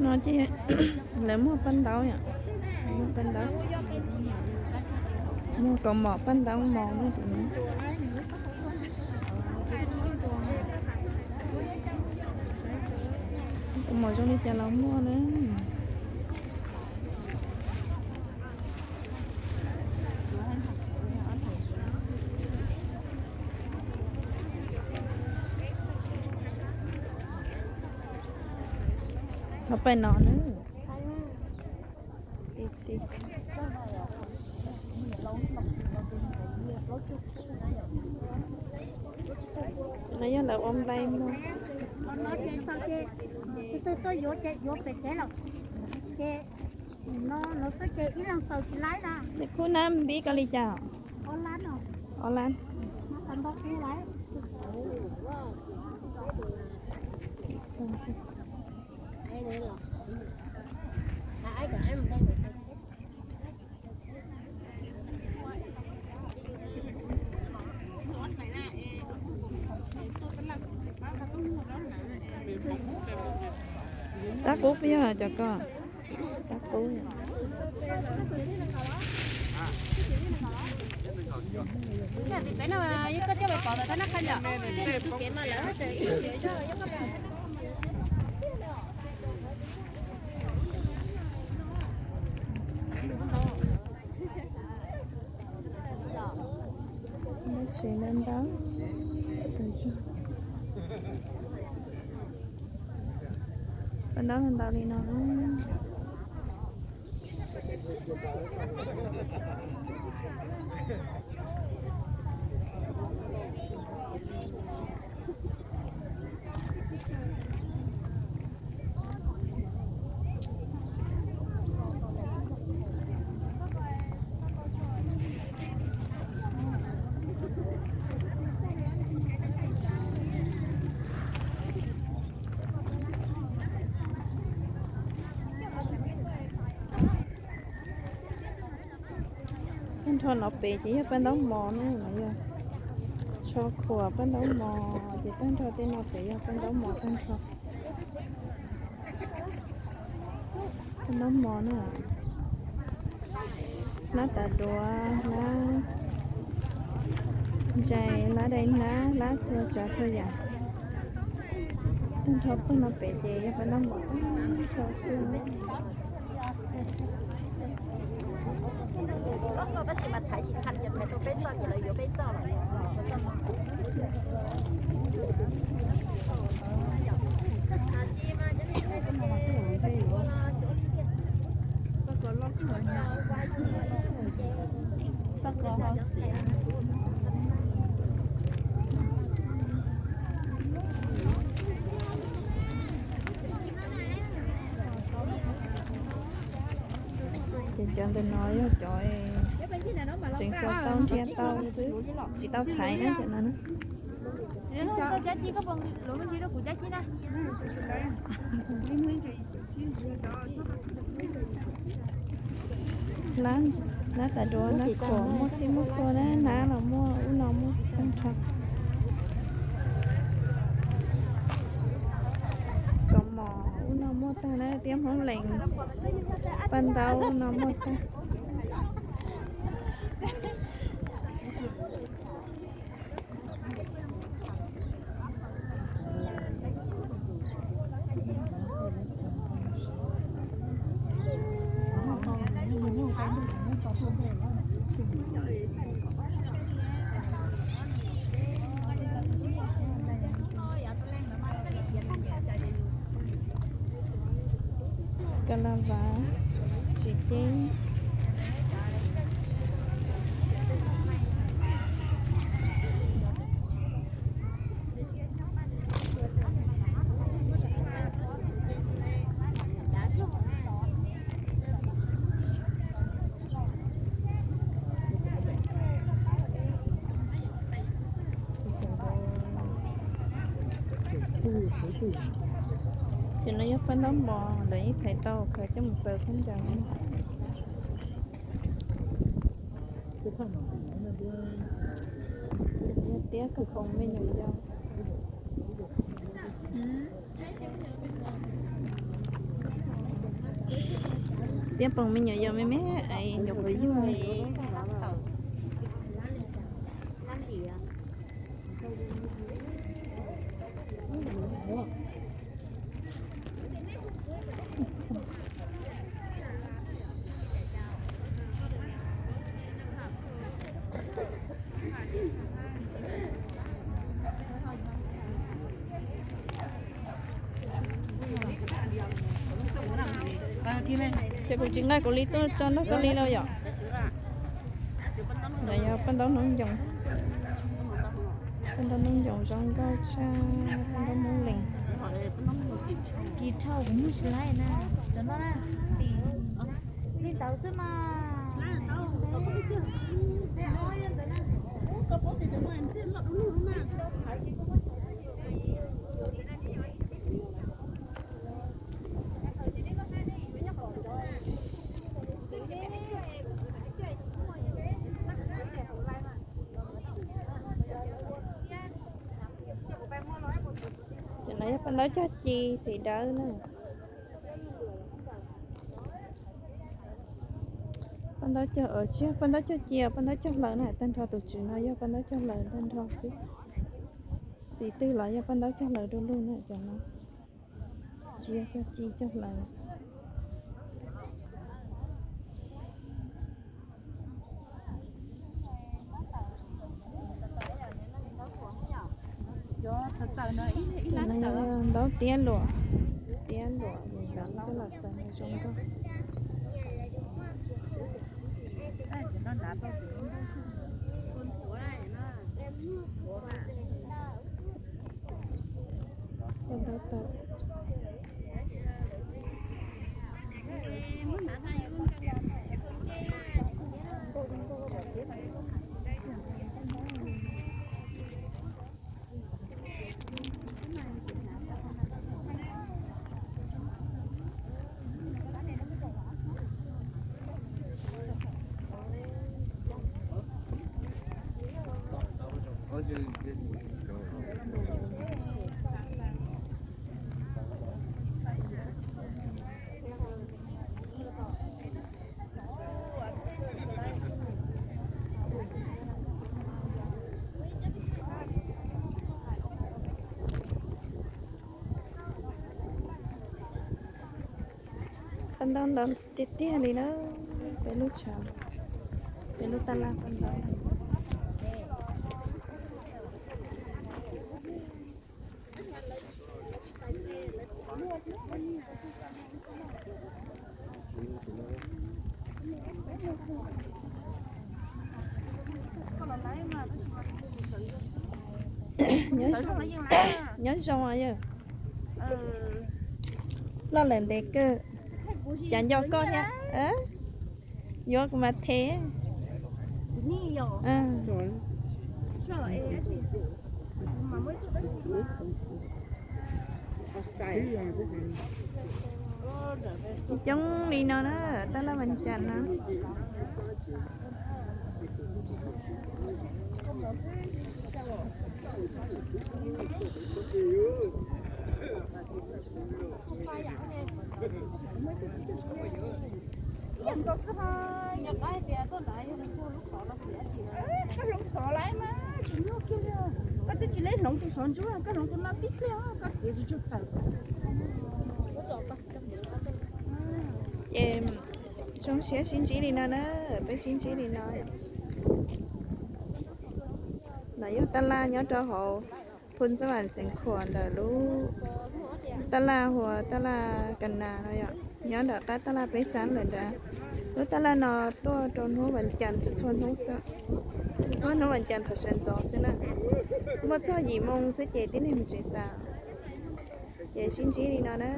No ces lawv muag paj ntaub yom, muag paj ntaub, muag kaus mom paj ntaub mos no. Kaus mom zoo li cas los muaj na. Thov pais no na. No yog lawv ua nplai muag. Tuaj yuav ces yuav pem kev lawm. Ces no lawv xwb ces ib leeg xaws tsis laib na. Khub nab npib koj li cas? Ob lab. Tab qub puas yog cov ko? Tab qub. Tsev ntau ntau, paj ntaub ntau li no. Tag nrho no pem ces yog paj ntaub mos na, no yog tsho khuam paj ntaub mos, ces tag nrho tej no pem yog paj ntaub mos tag nrho. Paj ntaub mos na, hlab tas duav, hlab ntsais, hlab dai hnab, hlab txhua tsav txhua yam. Tag nrho pem no pem ces yog paj ntaub mos tag nrho xwb. Ces cov ntawm no yog cov tseem xaws tau nrhiav tau xwb, tsis tau thaiv na cov no na. Hlab tas duav, hlab khuam, muaj txhij muaj txhua na, hnab los muaj, ub no muaj tag nrho. Kaus mom ub no muaj tag na, tiab Hmoob Lees, paj ntaub ub no muaj tag. Kas las vas, tsis ceb. Ces no yog paj ntaub mos lawv yeej thaiv tau, khaws coj mus xaws khaub ncaws. Tiab kawg nkaus me nyuam yaus. Tiab poom me nyuam yaus me me es nyuam qhuav yug. Ces kuv tsis nqa kuv li tuaj tso nrog koj li lauj yom. No yog paj ntaub noob ncoos, paj ntaub noob ncoos zoo nkauj tshaj, paj ntaub noob lees. Kis dhau kuv muaj tsis laib na, cov no na, tim li ntawd xwb mas. Cov no yog paj ntaub cog ci xim dawb na. Paj ntaub cog, tsis yog paj ntaub cog ci, paj ntaub cog hlaws na, tag nrho tus tswv no yog paj ntaub cog hlaws tag nrho xwb. Xim twg los yog paj ntaub cog hlaws du lug na cov no. Tsis yog cog ci cog hlaws. Ntaub tiab luam, tiab luam, coj los xaws zoo nkauj. Paj ntaub ntau tiag tiag li na, peb lub tshav, peb lub tab laj paj ntaub. Nyob zoo yawg. Loj lawm ntev kawg. Cas nco koj thiab. Yuav kuv mas them. Coob li no na, tab laj Vaj Cas no. Koj hloov xov lawm mas tsis nyuaj kiag li. Koj twb tsis leb hloov tus xov ntsuab, koj hloov tus no tib pliag koj txiav tsis tsug tawm. Ces zoo siab sib ntsib li no na, peb sib ntsib li no. No yog tab laj nyob rau hauv Phoo Xab Vam xeev Khuam ntawm lub tab laj hu ua tab laj Kas Nas no yom, nyob nram qab tab laj Peb Xab lawm nrad. Lub tab laj no tuaj rau hnub Vas Cas txhua hnub, txhua hnub Vas Cas thaum sawv ntxov xwb na. Muaj txog yim moo xwb ces tib neeg mus tsev tas. Ces sib ntsib li no na.